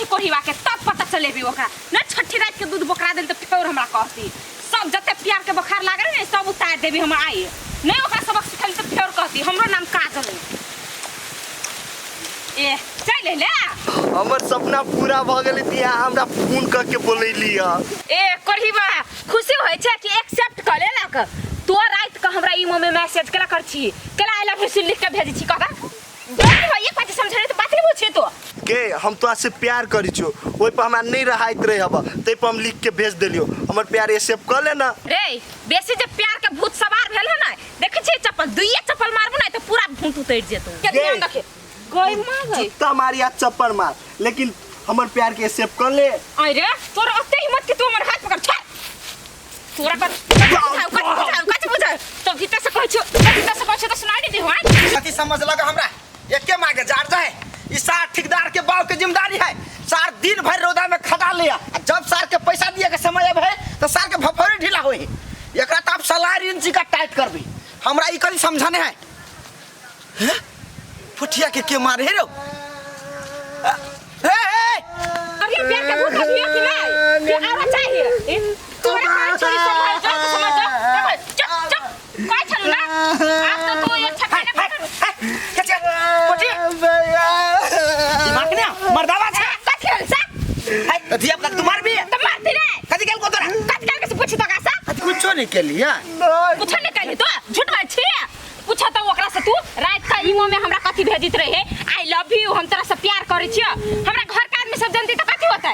दही कोढ़ीवा के तब पता चलेबी ओकरा न छठी रात के दूध बोकरा देल त फेर हमरा कहती सब जते प्यार के बोखार लागल ने सब उतार देबी हम आई नहीं ओकरा सबक सिखल त फेर कहती हमरो नाम काजल है ए चल ले हमर सपना पूरा भऽ गेलै तऽ अहाँ हमरा फोन कऽ के बोलैली हँ। ए कोढ़ीवा खुशी होइ छै कि एक्सेप्ट कऽ लेलक तो रात के हमरा ईमो में मैसेज केला कर छी केला I love you लिख के भेजै छी कहता कोढ़ीवा एक बात समझे तो बात नहीं पूछे तो के हम तोरा से प्यार करै छियौ ओहि पर हमरा नहीं रहाइत रहे हब ताहि पर हम लिख के भेज देलियौ हमर प्यार एक्सेप्ट कऽ ले ना रे बेसी जे प्यार के भूत सवार भेल है ना देखै छियै चप्पल दुइये चप्पल मारबू ना तऽ पूरा भूत उतरि जेतौ के ध्यान रखे गई माँ गई जूता मार या चप्पल मार लेकिन हमर प्यार के एक्सेप्ट कर ले अरे तोर ओते हिम्मत के तू हमर हाथ पकड़ छोड़ तोरा कर बुझाउ कथी बुझाउ कथी बुझाउ तो भीतर से कहै छियौ भीतर से कहै छियौ तऽ सुनाई नहीं देहो आँय कथी समझ लगा हमरा एके मागे जार जाए ई सार ठेकेदार के बाव के जिम्मेदारी है सार दिन भर रौदा में खटा लिया आ जब सार के पैसा दिए के समय अब है तो सार के भफौरी ढीला होई एकरा तो आप सलारी इंची का टाइट करबी हमरा ई कथी समझाने है हैं? फुटिया के के मारे हे रो हे हे अरे प्यार के भूत अभी कि नहीं कि आवा चाहिए ए, तोरा काहे छोरी संभाल जा तो समझ जा देखो, चुप चुप काय छलू ना आज तो तू एक छक्का ने पकड़ के छे फुटिया दिमाग ने मर्दावा छे कथी खेल सा है तो धिया पुता तू मारबी तो मारती रे कथी केल को तोरा कथी खेल के से पूछी तो का सा कुछो नहीं केलिया कुछो नहीं कहली तो झूठ बात छी पूछ तो ओकरा से तू रात का इमो में हमरा कथी भेजित रहे I love you हम तोरा से प्यार करै छियो हमरा घर के आदमी सब जानती तो कथी होतै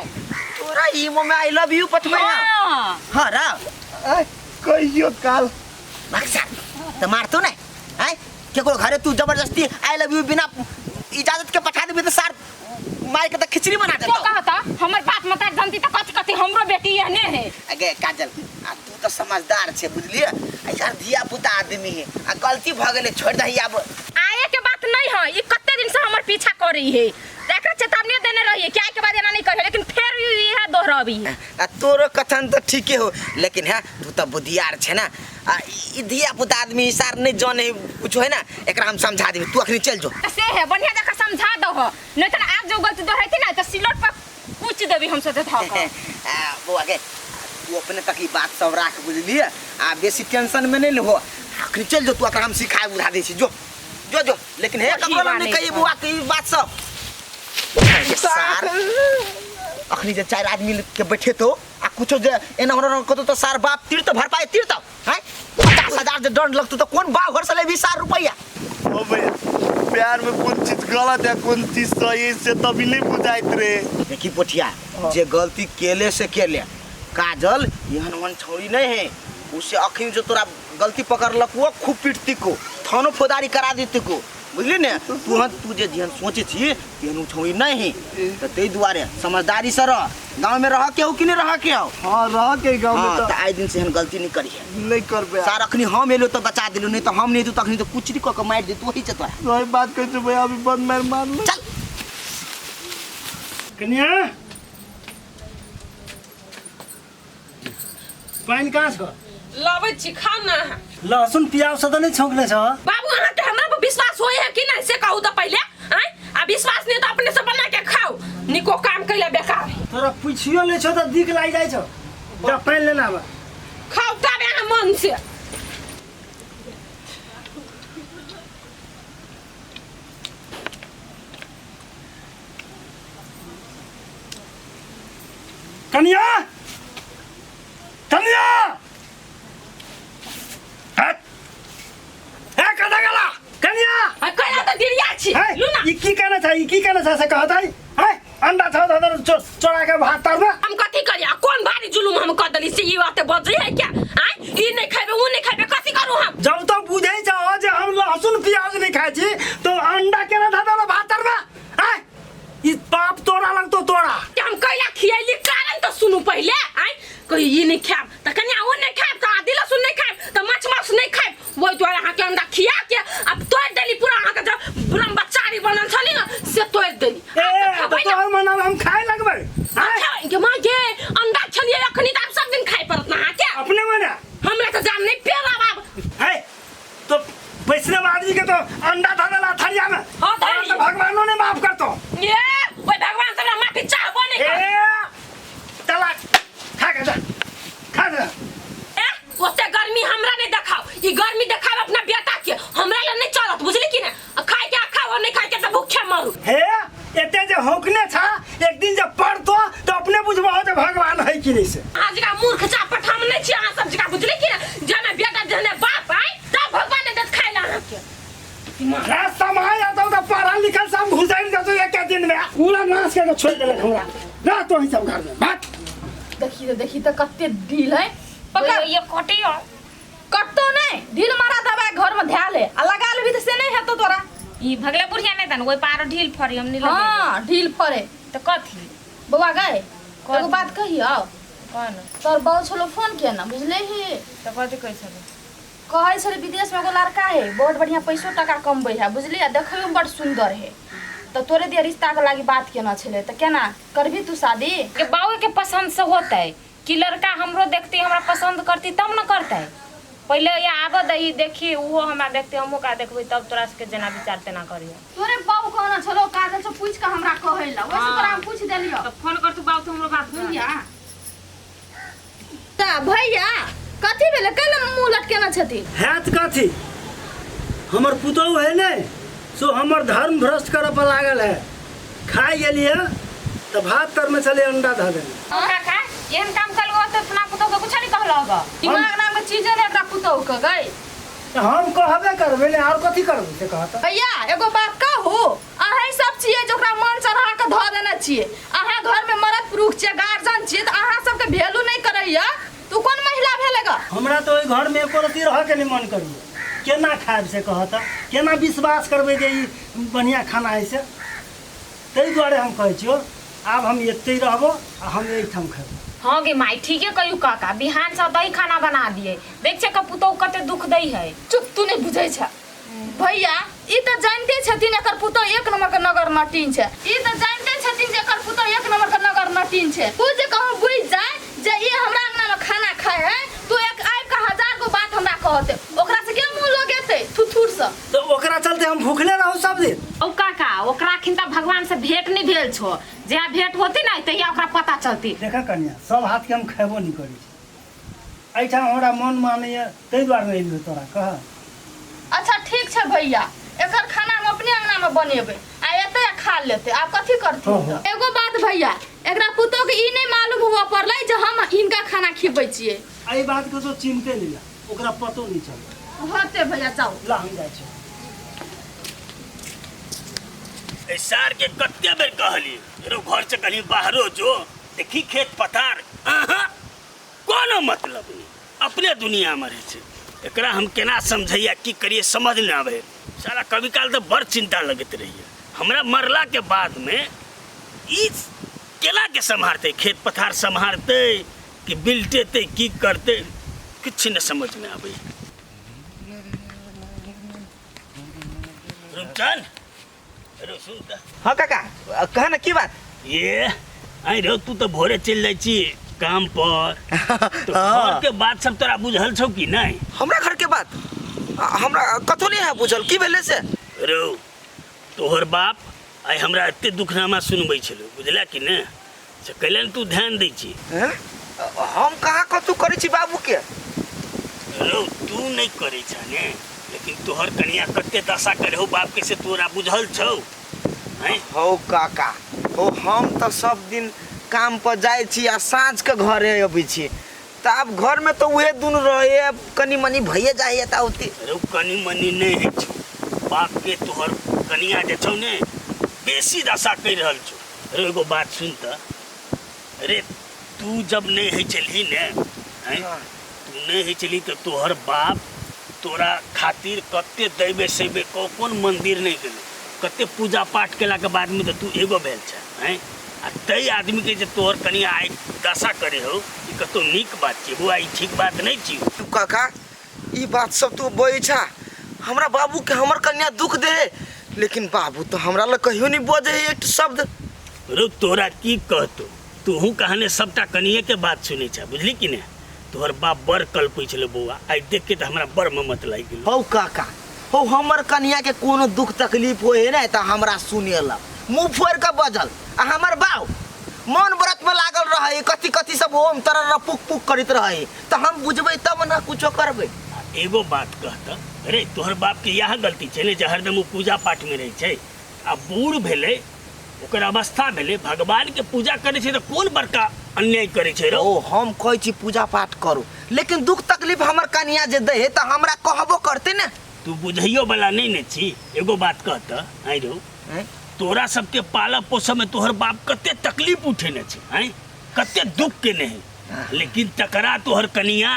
तोरा ईमो में I love you पठबै हाँ हां रा कहियो काल बक्सा तो मारतो ने हैं केकरो घरे तू जबरदस्ती I love you बिना इजाजत के पठा देबी तो सार मार के तो खिचड़ी बना तो देतो कहता हमर बाप मतार जानती तो कथी कथी हमरो बेटी एहने है अगे काजल आ तू तो समझदार छे बुझलिए आ यार धिया पुता आदमी है आ गलती भ गेलै छोड़ दही आब आए के बात नहीं है ये कते दिन से हमर पीछा कर रही है एकरा चेतावनी देने रही कि आए के बाद एना नहीं करियो लेकिन फिर ई इहे दोहराबी है आ तोरो कथन तो ठीके हो लेकिन है तू तो बुद्धियार छे ना आ ई धिया पुता आदमी सार नहीं जाने कुछ है ना एकरा हम समझा देबी तू अखनी चल जो तो से है बढ़िया जगह समझा दो हो नहीं तो आज जो गलती दोहराती ना तो सिलोट पर पूछ देबी हम सोचे था आ, बौआ के तू अपने तक ई बात सब राख बुझलिए आ बेसी टेंशन में नहीं लेबो अखनी चल जो तू एकरा हम सिखाए बुझा दै छी जो जो जो लेकिन हे ककरो लग नहीं कही बौआ के ई बात सब सार अखनी जे चार आदमी के बैठे तो आ कुछो जे एना ओना कतो तो सार बाप तीर तो भरपाई तीर तो हैं 50,000 जे दंड लगतो तो कौन बाप घर से लेबी सार रुपया ओ भैया प्यार में कौन चीज गलत है कौन चीज सही से तभी नहीं बुझाइत रे देखी पोठिया जे गलती केले से केले काजल एहन ओहन छौड़ी नहीं है उसे अखनी जो तोरा गलती पकड़लक वो खूब पीटती को थानो फौदारी करा देती को बुझली ने तू हन तू जे जेहन सोचे छी तेहन उ छौड़ी नहीं है तो ताहि दुआरे समझदारी से रह गाँव में रह के हो कि नहीं रह के हो हाँ रह के गाँव में हाँ तो तो आइ दिन से एहन गलती नहीं करी नहीं करबे सार अखनी हम एलो तो बचा दिलू नहीं तो हम नहीं तू तखनी तो कुछ नहीं कऽ के मारि देतू वही छै तोरा सही बात कहै छै भैया अभी बंद मार मार लो चल कन्या पानि कहाँ छ लबै छी खाउ ना अहाँ लहसुन प्याज सब तऽ नहि छौंकले छ बाबू अहाँ के हमरा पर विश्वास होय है कि नहीं से कहू तो पहले आँय आ विश्वास नहीं तो अपने से बना के खाओ निको काम कैला बेकार है तोरा पुछियो ले छौ तऽ दिक लागि जाइ छौ जा पानि लेना आब खाओ तबे अहाँ मन से कन्या कन्या हट! हे कतऽ गेला कन्या आ कैला तऽ दिरिया छी हे लू ना ई की कहने छ ई की कहने छ से कहत है हे अंडा छ धर चोरा के भात तरमे हम कथी करी आ कोन भारी जुलुम हम कऽ देली से ई बात बजै है क्या आँय ई नहि खेबै उ नहि खेबै कथी करू हम जब तो बुझै छ जे हम लहसुन प्याज नहीं खाइ छी तो अंडा केना धऽ देलौ भात तरमे आय ई पाप तोरा लगतो तोरा कि हम कैला खियैली कारण तऽ सुनू पहिले आँय कही ई नहि खायब तऽ कनिया ओ नहि खायब तऽ आदि लहसुन नहि खायब तऽ माछ मांस नहि खायब ओहि दुआरे अहाँके अंडा खिया के अब तोड़ि देली पूरा अहाँके जब ब्रह्मचारी बनल छली ने से तोड़ि देली ए आब तऽ तऽ खेबै ने। तोहर मना हम खाए लगबै आय खेबै गे माँ गे अंडा छलियै अखनी तऽ आब सब दिन खाय पड़त ने अहाँके अपने मना हमरा तऽ जान नहि पेरब आब है तो वैष्णव आदमी के तो अंडा धऽ देला थरिया में हाँ, धऽ तोरा तो भगवानो ने माफ करतो ये ओहि भगवान से हमरा माफी चाहबो हौकने छा, एक दिन जब पड़तो तो अपने बुझबो जे भगवान है कि नहीं से। अहाँ जकाँ मूर्ख चापट हम नहि छी, अहाँ सब जकाँ, बुझली कि ने? जेना बेटा जेहने बाप आइ तब भगवान नहि देत खाइ लए अहाँके। रास्ता में आय तो पढ़ल लिखल सब घुसैल जतो एक दिन में पूरा नाश करके छोड़ देलक हमरा। रह तो ही सब घर में बात। देखी तो, देखी तो कते ढील है। पकड़ ये कटियो। कटतो नहीं, ढील मारा दबाई घर में ध्यान ले आ लगा लेबी तो से नहीं हेतो तोरा। ई भगले बुढ़िया नहीं तन ओइ पारो ढील फरी हम नहीं लगे। हां ढील फरे तो कथी बौआ गए एगो बात कहियो। कौन? तोर बाऊ छलो फोन किया ना बुझले ही। तो कथी कहै छलो? कहै छले विदेश में एगो लड़का है बहुत बढ़िया पैसो टका कमबै है बुझली, आ देखैयो में बड़ सुंदर है, तो तोरे दिया रिश्ता के लागी बात केना छले, तो केना करबी तू शादी? के बाऊ के पसंद से होतै कि लड़का हमरो देखती हमरा पसंद करती तब न करतै। पहले या आबऽ दही देखी उहो हमरा देखते हमहूँ का देखबै तब तोरा सबके जेना विचार तेना करियो। तोरे बाऊ कहना छलो काजल से पूछ के हमरा कहैला, वैसे तोरा हम पूछ देलियो। तो फोन कर तू बाऊ तो हमरो बात सुन। भैया ता भैया कथी भेलै कैला मुँह लटकेना छथिन? हैत कथी, हमर पुतहु है ने सो हमर धर्म भ्रष्ट करऽ पर लागल है। खाइ गेलियै तऽ भात तर में छलै अंडा धऽ देने। काका एहन काम कलगो तऽ अपना पुतहु के कुछ नहीं कहलक। दिमाग नाम के चीजे ने एकरा पुतहु के गई। हम कहबे करबै ने और कथी करबै से कहत। भैया एगो बात कहू, अहाँ सब छियै जे ओकरा मन चढ़ा के धऽ देने छियै, अहाँ घर में मरद पुरुष छियै गार्जियन छियै तऽ अहाँ सबके वैल्यू नहीं करैया तू कोन महिला भेलै ग? हमरा तो ओहि घर में एको रत्ती रहऽ के नहीं मन करिए। केना खायब से कहत, केना विश्वास करबै जे ई बढ़िया खाना है से? ताहि दुआरे हम कहै छियौ आब हम एतै रहबो आ हम एहिठाम खेबो। हाँ गे माई ठीके कहियो काका, बिहान से दही खाना बना दिए, देख छे का पुतहु कते दुख दै है। चुप तू नहीं बुझै छ भैया, ई तऽ जानते छथिन एकर पुतहु एक नंबर के नगर नटीन छै, ई तऽ जानते छथिन जे एकर पुतहु एक नंबर के नगर नटीन छै। तू जे कहूँ बुझि जाय जे ई हमरा अंगना में खाना खाए है तू एक आबि के हजार गो बात हमरा कहते, ओकरा से के मुँह लगेतै थुथुर से? तो ओकरा चलते हम भूखले रहू सब दिन। औ काका ओकरा अखन तऽ भगवान से भेंट नहीं भेल छो, जहिया भेंट होती ना तहिया ओकरा पता चलती। देखा कनिया सब हाथ के हम खेबो नहीं करै छी, एहिठाम हमरा मन मानैया ताहि दुआरे नहि एलियौ तोरा कह। अच्छा ठीक छै भैया, एकर खाना हम अपने अंगना में बनेबै आ एतै खा लेतै, आब कथी करथिन? एगो बात भैया, एकरा पुतोह के ई नहीं मालूम हुआ पड़लै जे हम हिनका खाना खिबै छियै। एहि बात के तो चिन्हते नहीं ला, ओकरा पतो नहीं चललै। होते भैया जाओ। ला हम जाइ छी। एहि सार के कते बेर कहली रो घर से कहीं बाहरो जो देखी खेत पथार, अहाँ कोनो मतलब नहीं, अपने दुनिया में रहे छै। एकरा हम केना समझैया की करिए समझ नहीं आवे। साला कभी काल तो बड़ चिंता लगैत रहिए, हमरा मरला के बाद में ई केना के सम्हारते, खेत पथार सम्हारते कि बिलटेते की करते, किछु नहीं समझ में आवे। रूपचंद अरे सुन त। हाँ काका कह ना की बात? ये आई रो तू तो भोरे चल जाइ छी काम पर, तो घर के बात सब तोरा बुझल छौ कि नहीं? हमरा घर के बात हमरा कथो नहीं है बुझल, की भेलै से? रो तोहर बाप आइ हमरा एते दुखनामा सुनबै छलो बुझला कि ने, से कैलन तू ध्यान दै छी? हम कहाँ कथू करै छी बाबू के? रो तू नहीं करै छ ने, लेकिन तोहर कनिया कते दशा करे हो बाप के से तोरा बुझल छौ? हौ काका हो, हम तो सब दिन काम पर जाइ छी आ साँझ के घरे अबै छी, तऽ आब घर में तो उहे दुनू रहे, कनी मनी भइए जाइए तऽ औती। रो कनी मनी नहीं है छौ, बाप के तोहर कनिया जे छौ ने बेसी दशा कहि रहल छौ। रो एगो बात सुन तऽ, अरे तू जब नहीं है चलही ने, तू नहीं है चलही तऽ तोहर बाप तोरा खातिर कते दैबे सैबे कोन मंदिर नहीं गेलै, कते पूजा पाठ केला के बाद में तो तू एगो भेल छ, हैं? आ तै आदमी के जे तोहर कनिया आइ दशा करे हो, ई कतो नीक बात छै बौआ, ई ठीक बात नहीं छी। तू काका ई बात सब तू बजै छा, हमरा बाबू के हमर कन्या दुख दे, लेकिन बाबू तो हमरा लग कहियो नहीं बजै है एक शब्द। रो तोरा की कहतो, तोहू कहने सबटा कनिये के बात सुनै छा बुझली कि ने? तोहर बाप बड़ कलपै छलै बौआ, आइ देख के तऽ हमरा बड़ ममत लागि गेल। हौ काका हौ, हमर कनिया के कोनो दुख तकलीफ होए है ने तऽ हमरा सुनेलक, मुँह फोड़ि के बजल, आ हमर बाउ मौन व्रत में लागल रहे, कथी कथी सब ओम तरह पुक पुक करैत रहे, तऽ हम बुझबै तब ने कुछो करबै। एगो बात कहत, अरे तोहर बाप के इएह गलती छै ने जे हरदम ओ पूजा पाठ में रहै छै, आ बूढ़ भेलै ओकर अवस्था भेलै। भगवान के पूजा करै छै तऽ कोन बड़का अन्याय करै छै रौ? ओ हम कहै छी पूजा पाठ करू, लेकिन दुख तकलीफ हमर कनिया जे दै है तऽ हमरा कहबो करतै ने। तू बुझैयो वाला नहीं ने छी। एगो बात कह तऽ आँय रौ, आँय? तोरा सबके पालऽ पोसऽ में तोहर बाप कते तकलीफ उठेने छै, आँय, कते दुख केने है, लेकिन तकरा तोहर कनिया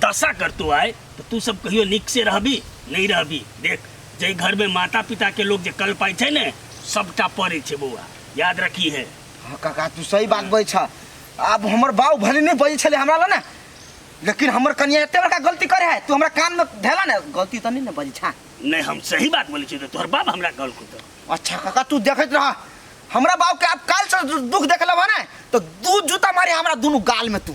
दशा करतो आय तऽ तू सब कहियो नीक से रहबी नहीं रहबी। देख जाहि घर में माता पिता के लोग जे कल पाइ छै ने सबटा पड़ै छै बौआ, याद रखी है। हाँ काका तू सही बात बजै छ। आब हमर बाऊ भले नहीं बजै छलै हमरा लग ने, लेकिन हमर कनिया एते बड़का गलती करे है, तू हमरा कान में धेला ने, गलती तऽ नहीं ने बजै छा? नहीं हम सही बात बोलै छी, तोहर बाप हमरा कहलको तऽ। अच्छा काका तू देखैत रह हमरा बाप के, आब काल से दुख देख लेबह ने तो दू जूता मारे हमरा दुनू गाल में। तू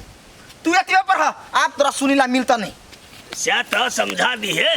तू एतबे पर रह, आब तोरा सुनीला मिलता नहीं। सएह तऽ समझा दी है।